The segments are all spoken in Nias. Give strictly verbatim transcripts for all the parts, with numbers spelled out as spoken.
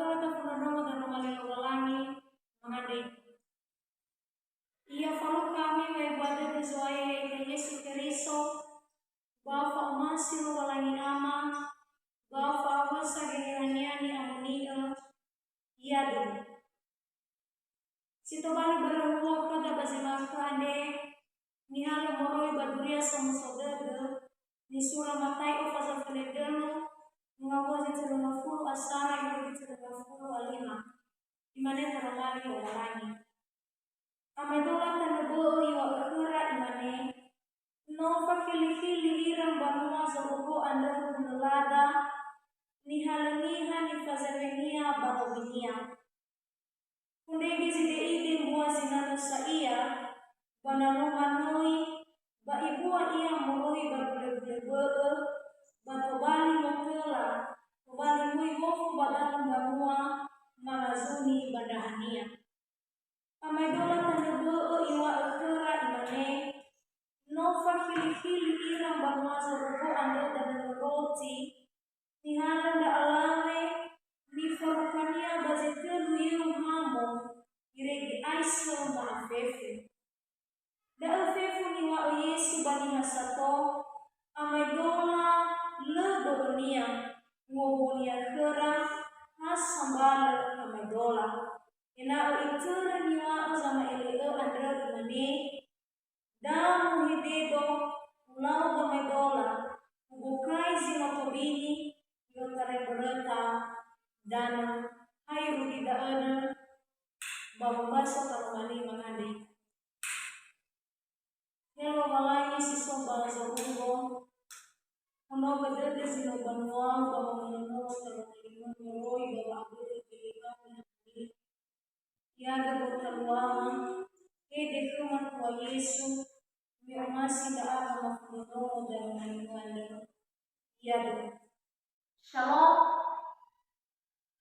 Khöra tafondrondrongo Daroma Li Lowalangi, mangandrö. Ia falukha ami wa'ebua dödö Zo'aya ya'ita Yesu Keriso, ba fa'omasi Lowalangi Ama, ba fa'awösa Geheha-Nia ni'amoni'ö, iada'e. Si tobali ba lö huo khöda ba zi ma'ökhö andre, nihalö moroi ba Duria Somuso Dödö, nisura Mataio faza felendölu, ngawua zi telungafulu asara irugi telungafulu alima. Imane Taroma Li Lowalangi. Amaedola tanö bö'ö iŵa'ö khöra, imane, "No fakhili-khili ira mbanua zorugo andrö hulö lada, nihalö niha nifazawenia ba rowinia. Fondrege zide'ide mbua zinanö sa ia, ba na no manöi, ba ibua ia moroi ba gule-gule bö'ö, ba tobali motöla, tobali möi wofu ba dalu mbanua mangazuni ba ndrahania." Amaedola tanö bö'ö iŵa'ö khöra, imane, "No fakhili-khili ira mbanua zorugo andrö danönö roti, nihalö ndra alawe, nifarukhania ba zi tölu yöu hamo, irege aisö ma'afefu." Da'ö fefu niŵa'ö Yesu ba niha sato, amaedola lö börönia, uwowonia khöra, ha sambalö amaedola. Ena'ö itörö niŵa'ö zama'ele'ö andrö, imane, "Da muhededo, ulau gamaedola, ubokai zi no tobini, i'otarai mböröta, danö, ha irugi da'önö, ba wombaso Taroma Li mangandrö." He Lowalangi si so ba zorugo, honogö dödö zi no banuau ba wamönono Taroma Li-Mu moroi ba wa'abö'ö Geheha-Nia. Iada'e gotaluama, hede khöma Tua Yesu, me omasi ndra'aga mafondrondrongo Daroma Li-Mu andrö. Iada'e. Shalom.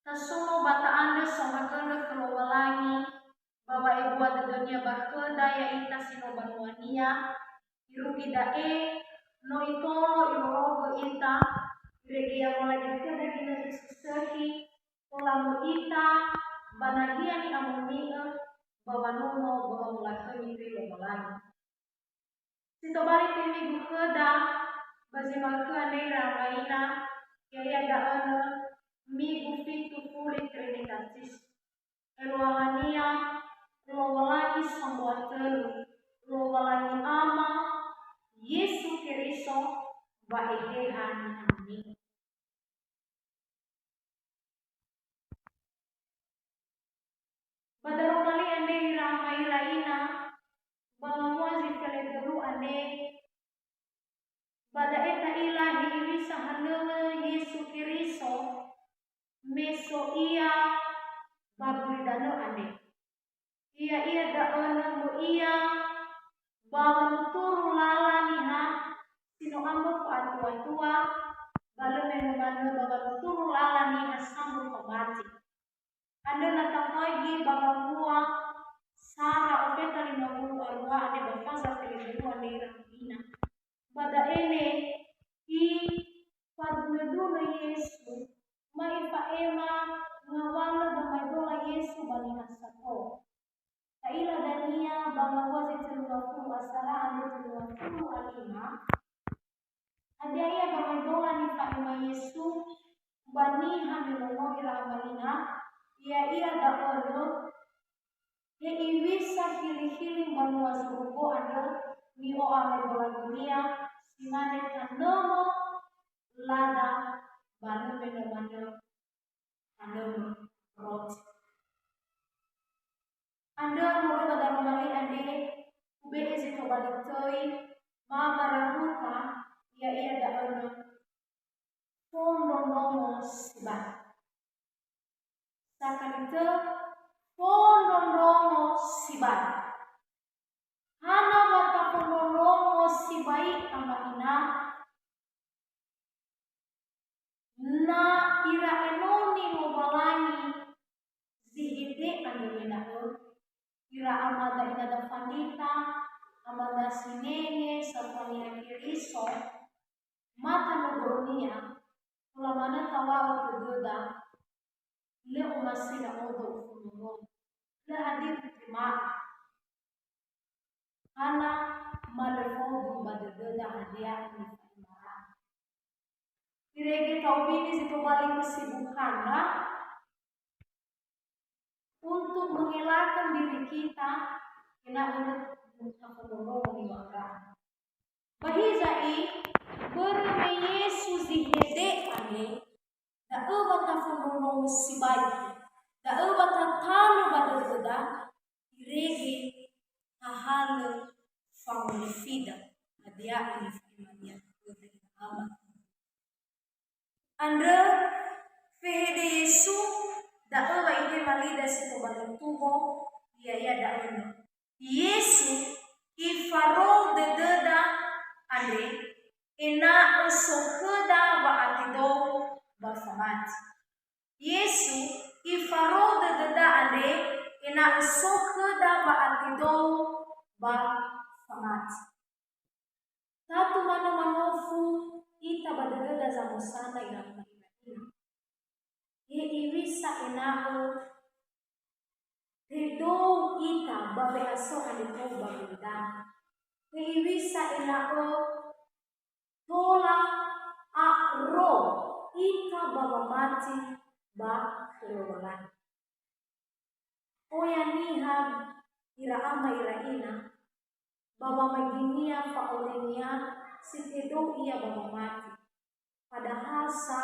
Tasuno ba ta'andrö saohagölö khö Lowalangi ba wa'ebua dödö-Nia ba khöda ya'ita si no banua-Nia, irugi da'e no Itolo irorogö ita, irege ya'ola dödöda ginötö si sökhi, tola möi ita ba nahia ni'amoni'ö ba wanuno ba wamolakhömi khöi Lowalangi. Si tobali temigu khöda ba zi ma'ökhö andre ira ama ina, ya'ia da'önö migu fitu fuli Trinitatis. Eluahania Lowalangi sambua tölu, Lowalangi Ama, Yesu Keriso, ba Eheha Ni'amoni'ö. Ba daroma li andre ira ama ira ina, ba ngawua zi felendölu andre, ba da'e ta'ila hewisa hanölö Yesu Keriso me so Ia ba gulidanö andre. Ya'ia da'ö möi Ia ba wanuturu lala niha si no ambö fa'atua-tua, ba lö me no manö ba wanuturu lala niha sambö famati. Andrö na tafaigi ba ngawua sara ofeta lima wulu a dua andre ba faza felendölu andre ira ama ina. Ba da'e me ifadunödunö Yesu, ma ifa'ema ngawalö gamaedola Yesu ba niha sato. Ta'ila dania ba ngawua zi telungafulu asara andrö telungafulu a lima. Hadia ia gamaedola nifa'ema Yesu ba niha me no no ira ama ina? Ya'ia da'ö, he iwisa hili-hili mbanua zorugo andrö ni'o'amaedolagönia, si mane tanömö lada ba lö me no manö tanömö roti. Andrö moroi ba daroma li andre, ube'e zi tobali töi, ma marahuta, ya'ia da'ö fondrondrongo sibai. Sakali tö, fondrondrongo sibai. Hana wa tafondrondrongo sibai, ama ina? Na ira enoni Lowalangi zi hede andrö me da'ö, ira amada inada fanita, amada sinenge, satua niha Keriso, ma tanö bö'önia, tola manö tawa'ö tödöda, Lö omasi ndra'odo ufondrondrongo. Lö hadia utema'a. Hana ma lö faudu ba dödöda hadia nifa'emara. Irege taubini zi tobali kesibukanda untuk mengelakkan diri kita, ena'ö tafondrondrongo niŵa'öra. Ba hiza'i, börö me Yesu zi hede andre, da'ö wa tafondrondrongo sibai, da'ö wa tatanö ba dödöda, irege tahalö fangolifida, hadia nifa'emania khöda Ama. Andrö, fehede Yesu, da'ö wa itema lida si tobali tuho, ya'ia da'ö nö. Yesu ifarou dödöda andre ena'ö so khöda wa'atedou ba famati. Yesu ifarou dödöda andre ena'ö so khöda wa'atedou ba famati. Tatu manö manofu ita ba dödöda zamosana ira ama ira ina. He iwisa ena'ö tedou ita ba we'aso andre tou ba gulidanö. He iwisa ena'ö tola a'oro ita ba wamati ba khö Lowalangi. Oya niha ira ama ira ina, ba wamaginia fa'aurania si tedou ia ba wamati. Padahal sa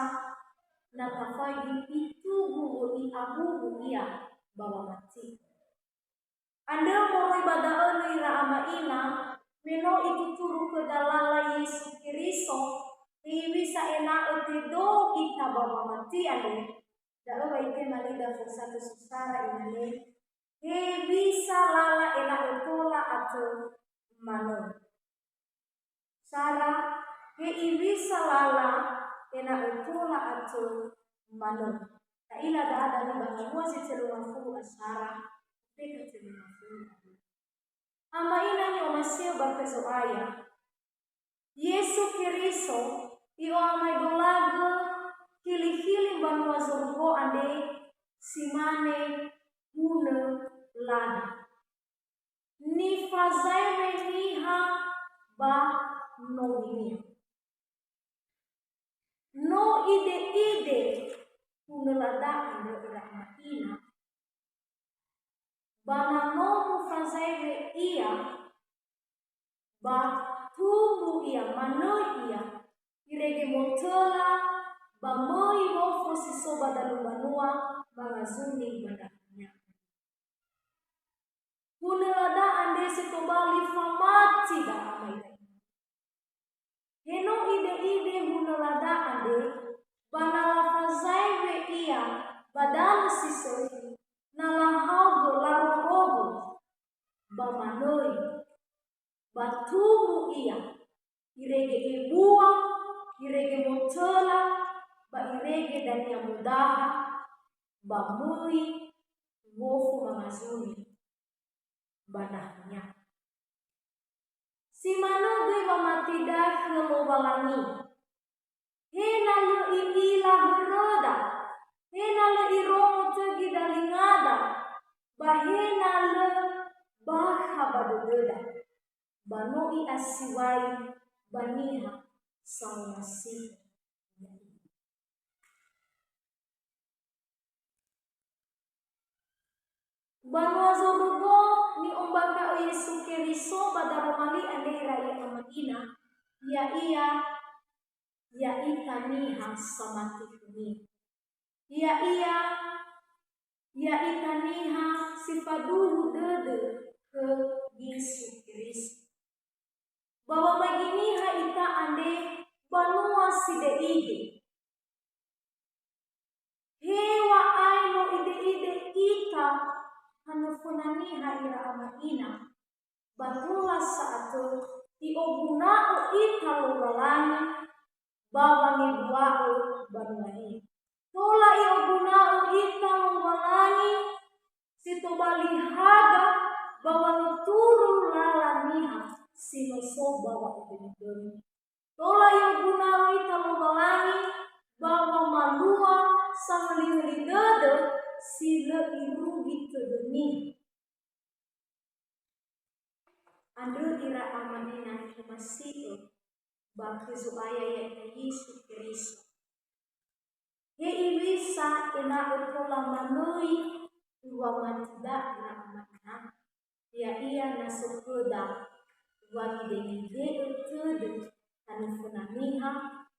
na tafaigi itugu wö'i abubu ia ba wamati. Andrö moroi ba da'ö lö ira ama ina, me no ituturu khöda lala Yesu Keriso, hewisa ena'ö tedou ita ba wamati andre, da'ö wa itema lida fosatö susara imane, hewisa lala ena'ö tola atö manö. Sara, he iwisa lala ena'ö tola atö manö. Ta'ila da'a dania ba ngawua zi telungafulu asara, peka telungafulu. Ama ina ni'omasi'ö ba khö Zo'aya. Yesu Keriso i'o'amaedolagö hili-hili mbanua zorugo andre si mane hunö lada. Nifazaewe niha ba nowinia. No ide-ide hunö lada andrö ira ama ina, ba na no mufazaewe ia, ba tumbu ia, manö ia, irege motöla, ba möi wofo si so ba dalu mbanua mangazuni ba ndrahania. Hunö lada andre si tobali famati da'a ama ira ina. He no ide-ide hunö lada andre, ba na lafazaewe ia ba danö si sökhi, na lahaogö larorogö, ba manöi, ba tumbu ia, irege ebua, irege motöla, ba irege dania modaha, ba möi wofo mangazuni ba ndrahania. Si manö göi wamatida khö Lowalangi. He na lö i'ila höröda, he na lö irongo tögi dalingada, ba he na lö bakha ba dödöda, ba no i'asiwai ba niha samomasi'ö. Banua zorugo ni'ombakha'ö Yesu Keriso ba daroma li andre ira ama ina, ya'ia, ya'ita niha samati khönia. Ya'ia, ya'ita niha si faduhu dödö khö Yesu Keriso. Ba wamaigi niha ita andre banua side'ide. Heŵa'ae no ide'ide ita hanöföna niha ira ama ina, ba tola sa'atö i'oguna'ö ita Lowalangi ba wangebua'ö banua-Nia. Tola i'oguna'ö ita Lowalangi si tobali haga ba wanguturu lala niha si no so ba wa'öböngöböngö. Tola i'oguna'ö ita Lowalangi ba wamalua sahölihöli dödö Ni'omasi'ö ba khö Zo'aya ya'ita Yesu Keriso. He iŵisa ena'ö tola manöi ua mati da'a ira ama ina, ya'ia na so khöda wa nidengide'ö tödö tanö föna niha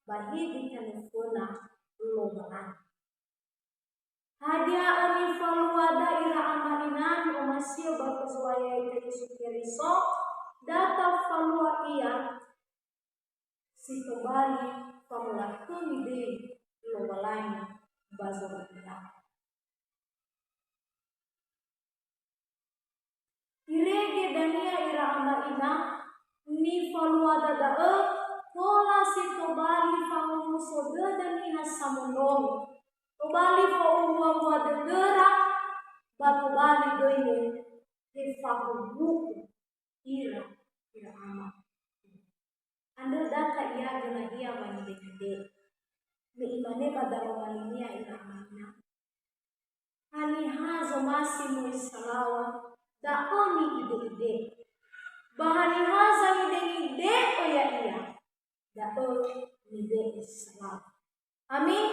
ba hede tanö föna Lowalangi. Hadia nifaluada ira ama ina ni'omasi'ö ba khö Zo'aya ya'ita Yesu Keriso? Da tafalua ia si tobali famolakhömi döi Lowalangi ba zorugo. Irege dania ira ama ina, nifaluada da'ö tola si tobali fangomuso dödö niha samondrongo, tobali fa'owua-wua dödöra, ba tobali göi me tefahuhu'u ira, ira ama. Andrö da ta'iagö nahia wangide-ngide. Me imane ba daroma linia ira ama ina, "Haniha zomasi möi salaŵa, da'ö ni'ide-ide. Ba haniha zangidengide'ö ya'ia, da'ö nibe'e salaŵa." Amin.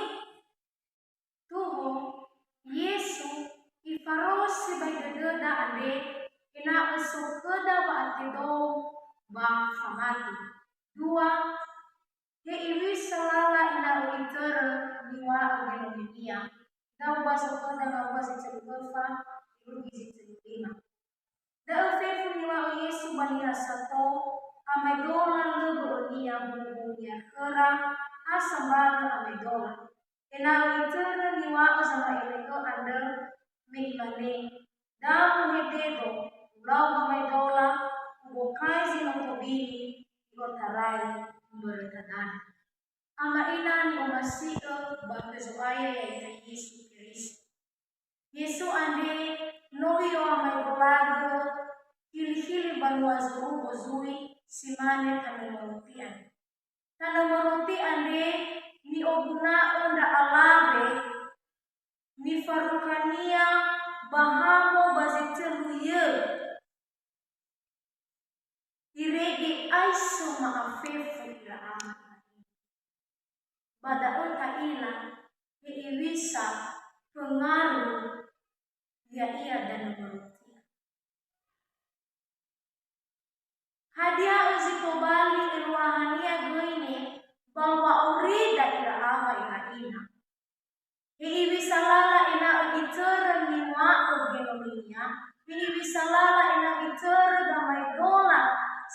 Toho, Yesu Ifarösi sibai dödöda andre ena'ö so khöda wa'atedou ba famati. Dua, he iŵisa lala ena'ö Itörö niŵa'ö genominia. Da'ö ba so khöda ngawua zi tölu öfa, irugi zi tölu lima. Da'ö fefu niŵa'ö Yesu ba niha sato, amaedola lö bö'önia huhunia khöra, ha sambalö amaedola. Ena'ö Itörö niŵa'ö zama'ele'ö andrö, me Imane, "Da muhededo, ulau gamaedola, ubokai zi no tobini, i'otarai mböröta danö." Ama ina ni'omasi'ö ba khö Zo'aya ya'ita Yesu Keriso. Yesu andre no i'o'amaedolagö hili-hili banua zorugo zui si mane tanö moroti andre. Tanö moroti andre ni'oguna'ö ndra alawe nifarukania ba hamo ba zi tölu yö. Irege aiso ma'afefu ira ama ira. Ba da'ö ta'ila, he iŵisa pengaruh ya'ia danö moroti. Hadia zi tobali eluahania göi ne ba wa'aurida ira ama ira ina? He iŵisa lala ena'ö Itörö niŵa'ö genominia, he iŵisa lala ena'ö Itörö gamaedola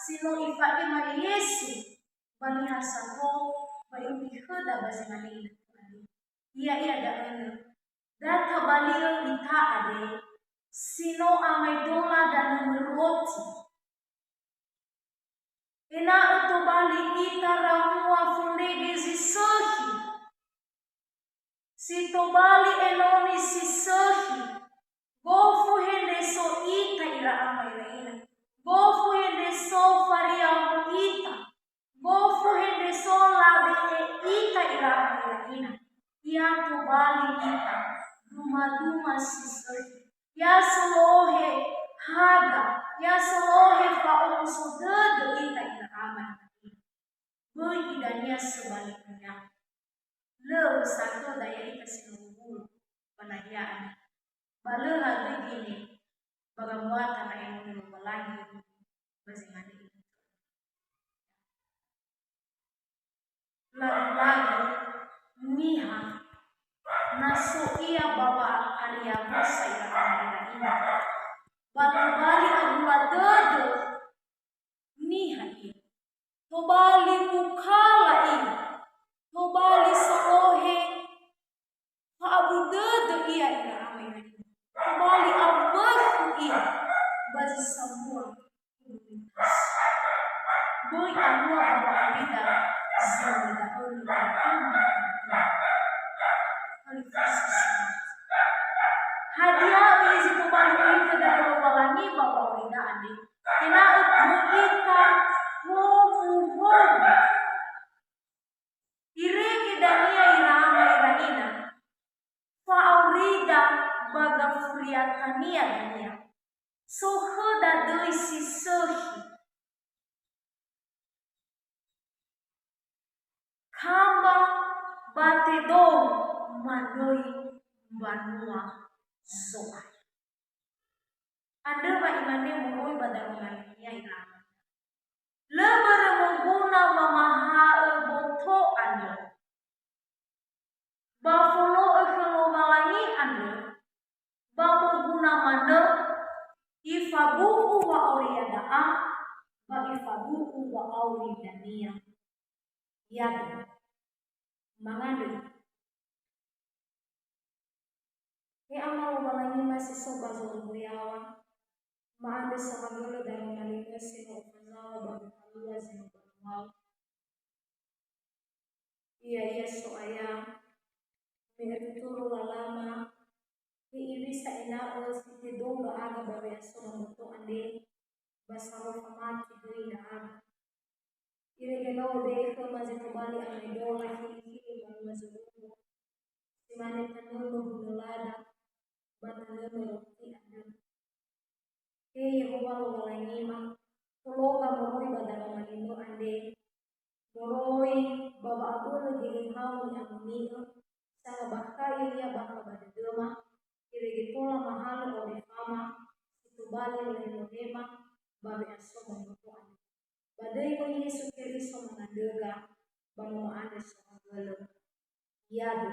si no Ifa'ema Yesu ba niha sato, ba irugi khöda ba zi mane ina. Ya'ia da'ö, da tabali'ö ita andre si no amaedola danö moroti. Ena'ö tobali ita ramua fondrege zi sökhi. Si tobali enoni si sökhi. Gofu hende so ita ira ama ira ina. Gofu hende so fariahu ita. Gofu hende so labe'e ita ira ama ira ina. Ya tobali ita duma-duma si sökhi. Ya solohe haga, ya solohe fa'omuso dödö ita ira ama ira ina. Böi idania sebaliknya. Lö sato daya ita si no huhuo ba nahia andre. Ba lö hadöi gini ba gamuata na enoni Lowalangi ba zi mane ita. Lagu-lagu niha na so ia ba wa'aria Musa ira ama ira ina. Ba tobali agula dödö niha ia. Tobali mukala ia. Tobali solohe fa'abu dödö ia ira ama ira ina. Tobali awökhu ia ba zi sambua komunitas. Böi alua ba wa'aurida zi mane da'ö niha ama ira ina. Hadia öi zi tobali öi khö dödö Lowalangi ba wa'aurida andre? Ena'ö möi ita howu-howu. Irege dania ira ama ira ina, fa'aurida ba gafuriatania dania. So khöda döi si sökhi. tedou manöi mbanua Zo'aya. Andrö wa imane moroi ba daroma linia ira, "Lö börö moguna wamaha'ö boto andrö, ba folo'ö khö Lowalangi andrö, ba moguna manö ifabu'u wa'auri iada'a, ba ifabu'u wa'auri dania." Ya'ia. Mangandrö. He Ama Lowalangima si so ba zorugo yaŵa, ma'andrö saohagölö daroma linia si no ufazaŵa ba gotalua zi no ba duaŵa. Ya'ia So'aya, me ötuturu lalama, he iŵisa ena'ö si tedou ndra'aga ba we'asoma mboto andre, ba sarofa mati göi ndra'aga. Irege no ube'e khöma zi tobali amaedola hili-hili mbanua zorugo, si mane tanömö hunölada, ba tanömö roti andrö. He Yehowa Lowalangima, fologa moroi ba daroma linia andre, moroi ba wa'abölö geheha-U ni'amoni'ö, sangabakhai ya'ia bakha ba dödöma, irege tola mahalö aurifama, si tobali lone-lonema, ba we'asoma mboto andre. Ba döi-Mu Yesu Keriso mangandröga, ba no ma'andrö saohagölö. Ya'ia.